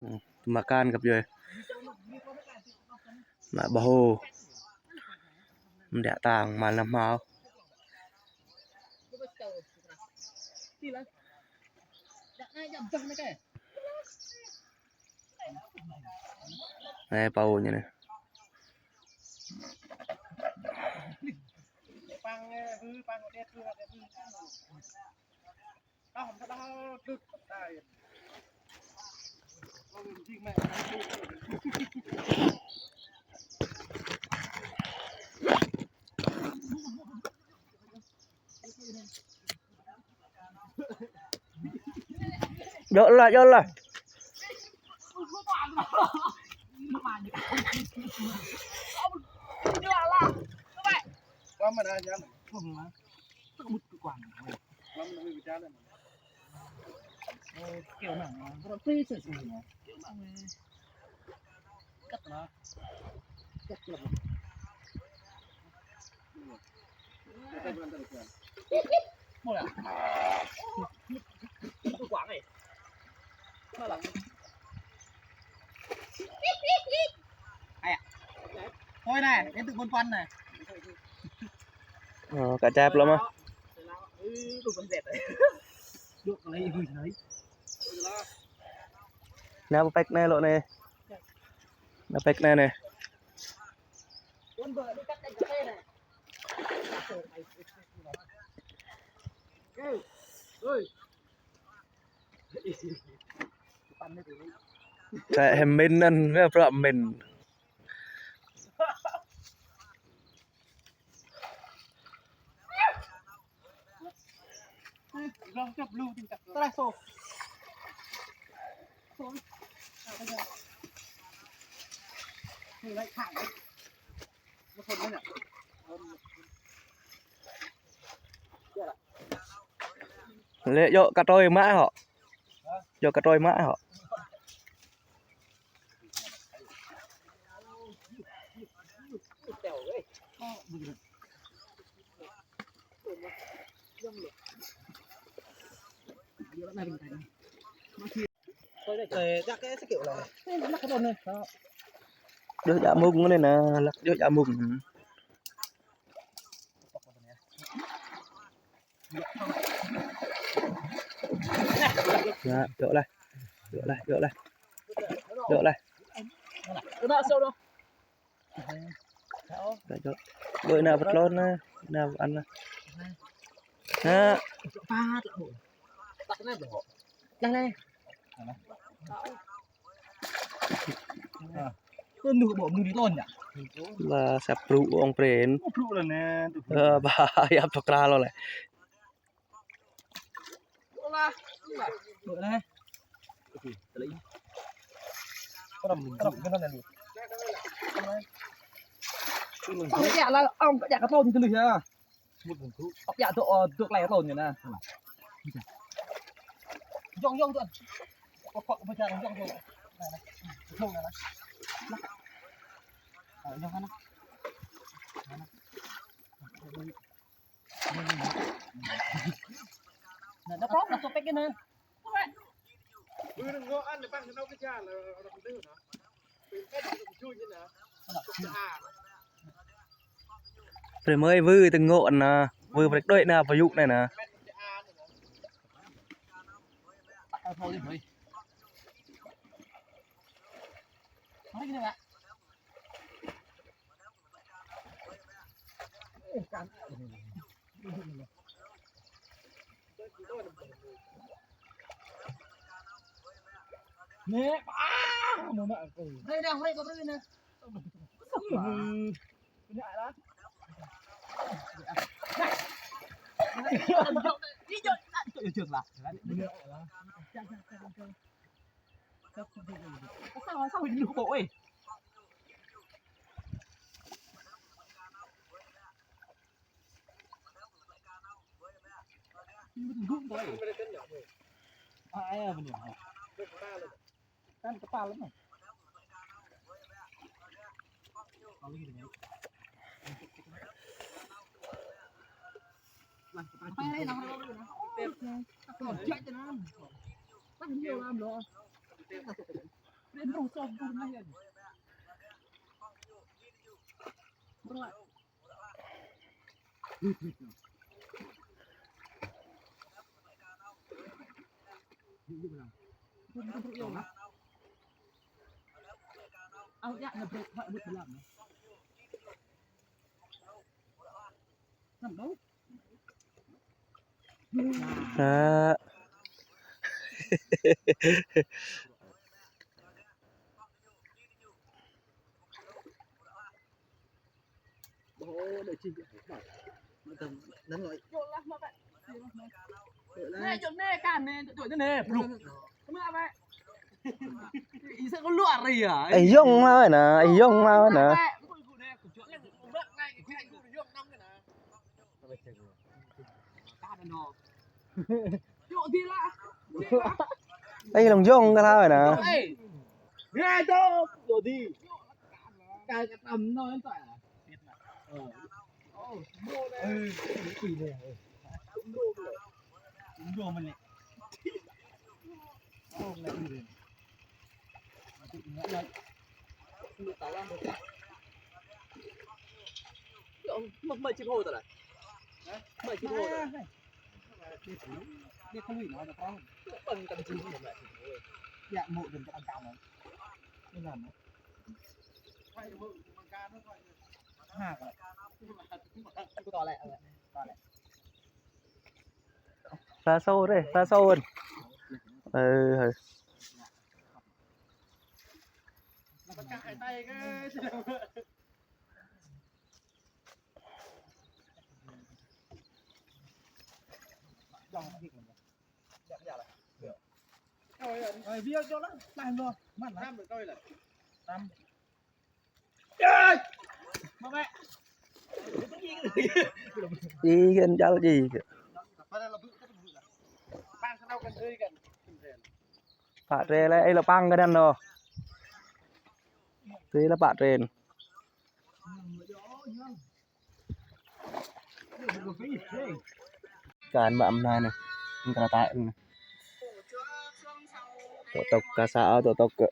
ອືມ ມາການກັບຢູ່ ມາບໍ່ໂຫ ມັນແດດຕ່າງມານຳເຮົາ. ແນ່ ເປົ່າຢູ່ນີ້ ເຍາະລະ ເຍາະລະ. ໂອ້ຍນາ ເຮັດຖືກຄົນຟັນນະ. ອໍ ກະຈັບແລ້ວມາ. ແນວເປັກແນ່ໂລະແນ່ ແນວເປັກແນ່ແນ່. ແຕະໃຫ້ເໝັນນັ້ນ ເພື່ອເໝັນ. ລອງຈັບລູກ ຈັບໂຕ ໂຕ ໂຕໄວ້ຂ້າງ ເລາະເຍາະກະຕ່ອຍມາເຫາະ ເຍາະກະຕ່ອຍມາເຫາະ. ເດີ ຢາມຸງນີ້ນະ ລັກເດີ ຢາມຸງ. ເຍາະລະ ເຍາະລະ ເຍາະລະ ເຍາະລະ. ໂດຍໜ້າບັດໂລນນະ ໜ້າອັນນະ ຮະ ປາດ ເອີ ໜູບໍ່ ໜູນີ້ໂຕນຫຍັງ ວ່າແຊບ ພລຸອອງເປນ ພລຸແລ້ວນະ ເອີ ບາ ຢາບຕົກກະລາໂລດແຫຼະ. ເບິ່ງນະ ກະລຳ ກະລຳ ກະລຳ ເອົາຢາລະ ເອົາຢາກະໂຕນຢູ່ ເອົາຢາໂຕ ຕົກໄຫຼໂຕນຢູ່ນະ ຢອງ ຢອງ ຕົວ ເກາະ ເກາະ ບໍ່ຈັກ ຢອງ ຢອງ ຢອງຫັ້ນນະ. ເປເມີຍວືດະໂງະນະ ວືປະເດັກດ້ວຍນະ ພາຍຸນີ້ນະ. ອ່າ Ai Yong ma na, ai Yong ma na. Ai Long Yong ka la na. Xa sâu đấy, xa sâu hơn. Ừ, ừ. Ih, kan jal ji. Pak tre le, ai la pang ka dan no. Tre la pak tre. Kan ba am nai ne. Kan ta ne. Tok tok ka sa, tok tok ke.